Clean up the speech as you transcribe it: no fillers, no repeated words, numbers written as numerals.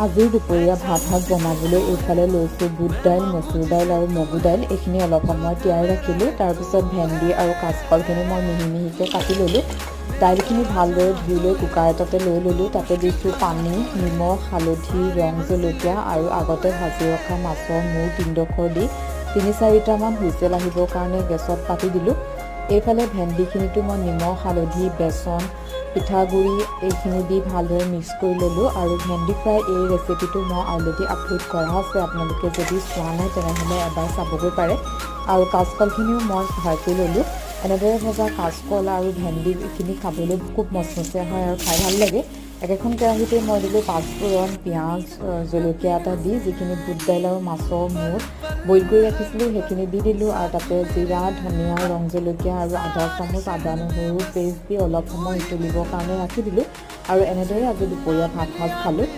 আজিৰ দুপৰীয়া ভাত সাজ বনাবলৈ এইফালে লৈছোঁ বুট দাইল, মচুৰ দাইল আৰু মগু দাইল। এইখিনি অলপ সময় তিয়াই ৰাখিলোঁ। তাৰপিছত ভেন্দি আৰু কাচকলখিনি মই মিহি মিহিকৈ কাটি ল'লোঁ। দাইলখিনি ভালদৰে ধুই লৈ কুকাৰ এটাতে লৈ ল'লোঁ। তাতে দিছোঁ পানী, নিমখ, হালধি, ৰং জলকীয়া আৰু আগতে ভাজি ৰখা মাছৰ মূৰ তিনিডোখৰ দি তিনি চাৰিটামান হুইচেল আহিবৰ কাৰণে গেছত পাতি দিলোঁ। এইফালে ভেন্দিখিনিতো মই নিমখ, হালধি, বেচন, পিঠাগুড়ি এইখিনি দি ভালদৰে মিক্স কৰি ল'লোঁ। আৰু ভেন্দি ফ্ৰাই এই ৰেচিপিটো মই অলৰেডি আপলোড কৰা আছে। আপোনালোকে যদি চোৱা নাই, তেনেহ'লে এবাৰ চাবগৈ পাৰে। আৰু কাচকলখিনিও মই ভাজি ল'লোঁ। এনেদৰে ভজা কাচকল আৰু ভেন্দিখিনি খাবলৈ খুব মচমচীয়া হয় আৰু খাই ভাল লাগে। একেখন কেৰাহীতে মই দিলোঁ পাঁচফোৰণ, পিঁয়াজ, জলকীয়া এটা দি যিখিনি বুট দাইল আৰু মাছৰ মূৰ বইল কৰি ৰাখিছিলোঁ, সেইখিনি দি দিলোঁ। আৰু তাতে জিৰা, ধনিয়া, ৰং জলকীয়া আৰু আধা চামুচ আদা নহৰু পেষ্ট দি অলপ সময় উতলিবৰ কাৰণে ৰাখি দিলোঁ। আৰু এনেদৰে আজি দুপৰীয়া ভাত সাজ খালোঁ।